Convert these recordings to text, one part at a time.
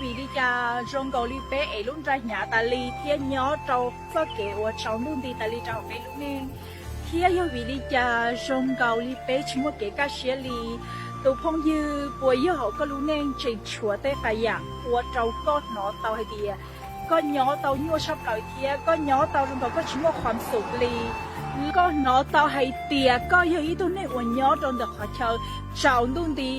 Vim li cas zoo nkaus li peb ev lub nra hnyav tas li thiab nyob rau txoj kev uas tsaus ntuj nti tas li rau hauv peb lub neej? Thiab yog vim li cas zoo nkaus li peb tsis muaj kev kaj siab li? Tus phooj ywg, puas yog hauv koj lub neej tseem tshuav tej qas yam ua rau koj hnov tau hais tias koj nyob tau nyuaj sab plaws thiab koj nyob tau zoo nkaus koj tsis muaj qhov xum li? Koj hnov tau hais tias koj yog ib tug neeg uas nyob rau ntawm qhov chaw tsaus ntuj nti,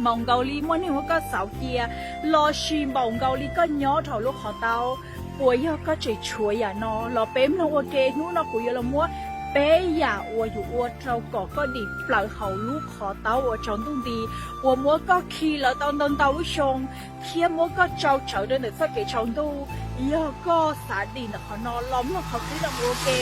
maum nkaus li muaj neeg muab koj xauv cia, lossis maum nkaus li koj nyob rau hauv lub qhov taub? Puas yog koj tseem tshuav yam no los? Peb mloog ua ke, hnub no kuv yuav los muab peb yam uas yuav ua rau kom koj dim plaws hauv lub qhov taub uas tsaus ntuj nti, uas muab koj khi lawm tau ntau ntau lub xyoo thiab muab koj tsau tsawv rau ntawm txoj kev tsaus ntuj. Yog koj xav dim ntawm qhov no los mloog qhov clip no mus ua ke.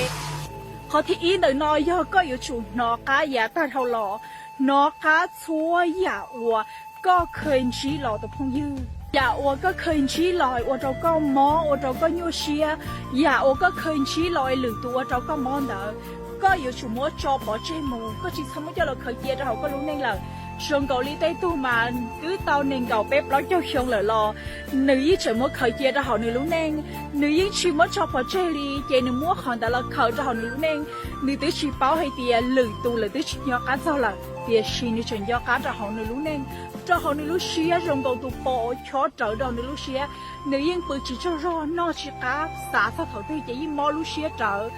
Qhov thib ib ntawm no yog koj yuav tsum hnov qab yav tag dhau los, hnov qab txhua yam uas koj kheev ntsib los tus phooj ywg. Yam uas koj kheev ntsib los ua rau koj mob, ua rau koj nyuaj siab, yam uas koj kheev ntsib los lwm tus ua rau koj mob ntawd, koj yuav tsum muab tso pov tseg mus, koj tsis txhob muab coj los khaws cia rau hauv koj lub neej lawm. Zoo nkaus li tej tug mas twb tau nees nkaum peb plaub caug xyoo lawm los nws yeej tseem muab khaws cia rau hauv nws lub neej, nws yeej tsis muab tso pov tseg li, ces nws muab qhov ntawd los khaws rau hauv nws lub neej. Nws twb tsis paub hais tias lwm tus lawv twb tsis nco qab txog lawm, tiam sis nws tseem nco qab rau hauv nws lub neej, rau hauv nws lub siab zoo nkaus tus pos chob rawv rau hauv nws lub siab. Nws yeej pw tsis tsaug zog, noj tsis qab, xav txog thaum twg ces yeej mob lub siab rawv,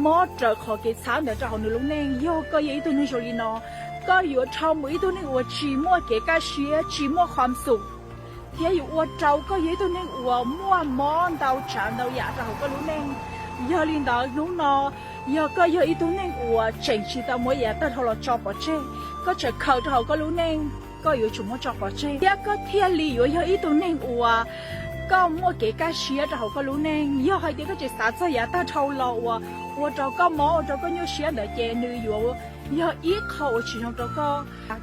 mob rawv qhov kev txhab ntawd rau hauv nws lub neej. Yog koj yog ib tug neeg zoo li no, koj yuav dhau mus ib tug neeg uas tsis muaj kev kaj siab, tsis muaj qhov xum, thiab yuav ua rau koj yog ib tug neeg uas muaj mob ntau tsav ntau yam rau hauv koj lub neej. Yog li ntawd hnub no, yog koj yog ib tug neeg uas tseem tsis tau muab yav tag dhau los tso pov tseg, koj tseem khaws rau hauv koj lub neej, koj yuav tsum muab tso pov tseg thiab koj thiaj li yuav yog ib tug neeg uas koj muaj kev kaj siab rau hauv koj lub neej. Yog hais tias koj tseem xav txog yav tag dhau los uas ua rau koj mob, ua rau koj nyuaj siab ntawd ces nws yuav yog ib qho uas tsis zoo rau koj.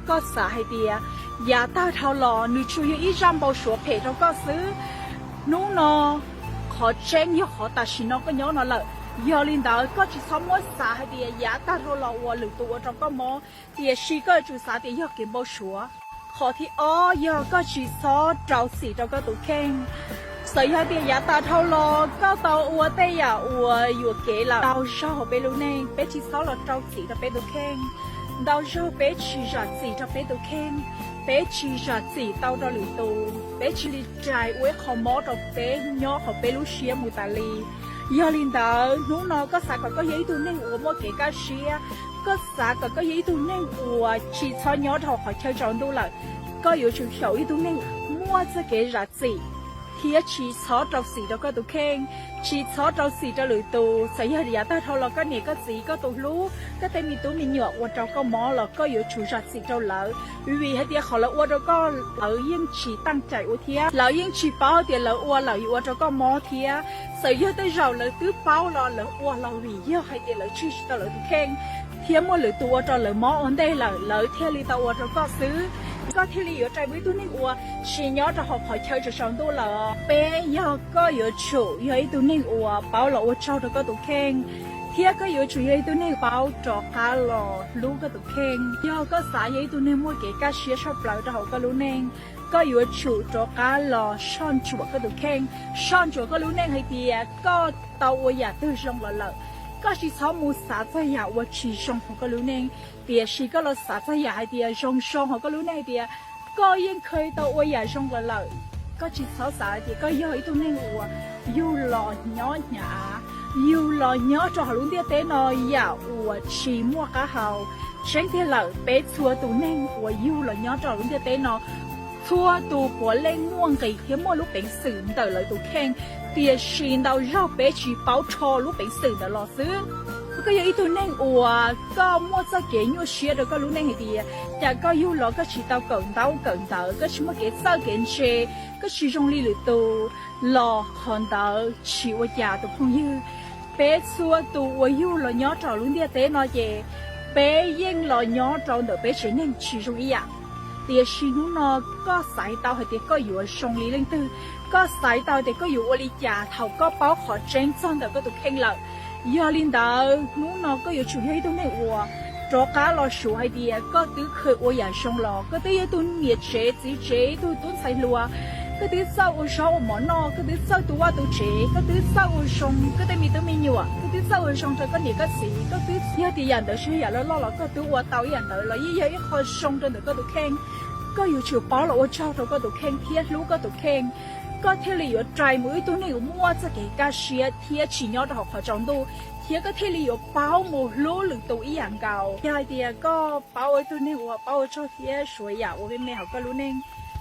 Koj xav hais tias yav tag dhau los nws tsuas yog ib zaj npau suav phem rau koj xwb. Hnub no qhov tseeb yog qhov tam sim no koj nyob no lawm. Yog li ntawd koj tsis txhob muab xav hais tias yav tag dhau los uas lwm tus ua rau koj mob, tiam sis koj yuav tsum xav tias yog kev npau suav. Qhov thib ob yog koj tsis txhob rau txim rau koj tus kheej. Txawm yog tias yav tag dhau los koj tau ua tej yam uas yuam kev lawm, ntau zaug peb lub neej peb tsis txhob los rau txim rau peb tus kheej. Ntau zaug peb tsis zam txim rau peb tus kheej, peb tsis zam txim tau rau lwm tus, peb cia li rais ua ib qho mob rau peb nyob hauv peb lub siab mus tas li. Yog li ntawd hnub no koj xav kom koj yog ib tug neeg uas muaj kev kaj siab, koj xav kom koj yog ib tug neeg uas tsis txhob nyob rau hauv qhov chaw tsaus ntuj lawm, koj yuav tsum xyaum ib tug neeg muaj txoj kev zam txim thiab tsis txhob rau txim rau koj tus kheej, tsis txhob rau txim rau lwm tus. Txawm yog yav tag dhau los koj niam koj txiv, koj tus hlub, koj tej me tub me nyuam ua rau koj mob los koj yuav tsum zam txim rau lawv, vim hais tias qhov lawv ua rau koj lawv yeej tsis teej cai ua thiab lawv yeej tsis paub tias lawv ua lawm yuav ua rau koj mob thiab. Txawm yog tej zaum lawv twb paub los lawv ua los vim yog hais tias lawv tswj tsis tau lawv tus kheej thiab muaj lwm tus ua rau lawv mob ua ntej lawm lawv thiaj li tau ua rau koj xwb. Koj thiaj li yuav rais mus ib tug neeg uas tsis nyob rau hauv qhov chaw tsaus ntuj lawm. Peb, yog koj yuav tsum yog ib tug neeg uas paub los ua tsaug rau koj tus kheej, thiab koj yuav tsum yog ib tug neeg paub rov qab los hlub koj tus kheej. Yog koj xav yog ib tug neeg muaj kev kaj siab tshaj plaws rau hauv koj lub neej, koj yuav tsum rov qab los soj ntsuam koj tus kheej, soj ntsuam koj lub neej hais tias koj tau ua yam twg zoo los lawm. Koj tsis txhob mus xav txog yam uas tsis zoo hauv koj lub neej, tiam sis koj los xav txog yam hais tias zoo zoo hauv koj lub neej hais tias koj yeej kheev tau ua yam zoo los lawm. Koj tsis txhob xav hais tias koj yog ib tug neeg uas yug los nyob hnyav, yug los nyob rau hauv lub ntiaj teb no yam uas tsis muaj qab hau. Tseeb tiag lawm, peb txhua tus neeg uas yug los nyob rau hauv lub ntiaj teb no, txhua tus puav leej muaj nqis thiab muaj lub peev xwm ntawm lawv tus kheej, tiam sis ntau zaug peb tsis paub rho lub peev xwm ntawd los xwb. Koj yog ib tug neeg uas koj muaj txoj kev nyuaj siab rau koj lub neej hais tias cas koj yug los koj tsis tau kawm ntaub kawm ntawv, koj tsis muaj kev txawj kev ntse, koj tsis zoo li lwm tus, los qhov ntawd tsis ua cas tus phooj ywg. Peb txhua tus uas yug los nyob rau lub ntiaj teb no ces peb yeej los nyob rau ntawm peb tsev neeg tsis zoo ib yam. Tiam sis hnub no koj xaiv tau hais tias koj yuav zoo li leej twg, koj xaiv tau tias koj yuav ua li cas thaum koj paub qhov tseeb txog ntawm koj tus kheej lawm. Yog li ntawd hnub no koj yuav tsum yog ib tug neeg uas rov qab los suav hais tias koj twb kheev ua yam zoo los, koj twb yog ib tug niam tsev txiv tsev, ib tug tub ntxhais hluas, Koj twb txawj ua zaub ua mov noj, koj twb txawj tu vaj tu tsev, koj twb txawj ua zoo koj tej me tub me nyuam, koj twb txawj ua zoo rau koj niam koj txiv, koj twb, yog tias yam ntawd tsis yog yam loj loj los koj twb ua tau ib yam ntawd los yeej yog ib qho zoo rau ntawm koj tus kheej. Koj yuav tsum paub los ua tsaug rau koj tus kheej thiab hlub koj tus kheej, koj thiaj li yuav rais mus ib tug neeg uas muaj txoj kev kaj siab thiab tsis nyob rau hauv qhov tsaus ntuj, thiab koj thiaj li yuav paub mus hlub lwm tus ib yam nkaus. Yog hais tias koj paub ua ib tug neeg uas paub ua tsaug thiab suav yam uas me me hauv koj lub neej,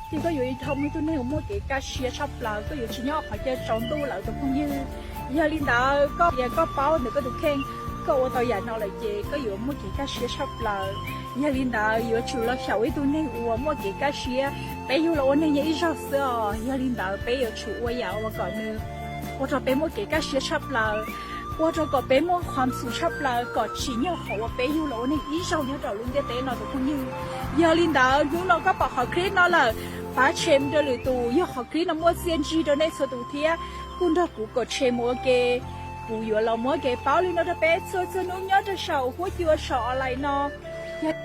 ces koj yuav dhau mus ib tug neeg uas muaj kev kaj siab tshaj plaws, koj yuav tsis nyob qhov chaw tsaus ntuj lawm tus phooj ywg. Yog li ntawd, koj tias koj paub ntawm koj tus kheej, koj ua tau yam no lawm ces koj yuav muaj kev kaj siab tshaj plaws. Yog li ntawd, yuav tsum los xyaum ib tug neeg uas muaj kev kaj siab, peb yug los ua neeg nyob ib zaug xwb os. Yog li ntawd, peb yuav tsum ua yam uas kom nws ua rau peb muaj kev kaj siab tshaj plaws, ua rau kom peb muaj qhov ntxum tshaj plaws, kom tsim nyog qhov uas peb yug los ua neeg ib zaug nyob rau lub ntiaj teb no tus phooj ywg. Yog li ntawd, hnub no koj pom qhov clip no lawm, pab share rau lwm tus, yog qhov clip no muaj txiaj ntsig rau nej txhua tus thiab, kuj nrog kuv kom share mus ua ke. Kuv yuav los muab kev paub li no rau peb txhua txhua hnub nyob rau saum huab cua saum online no. Yog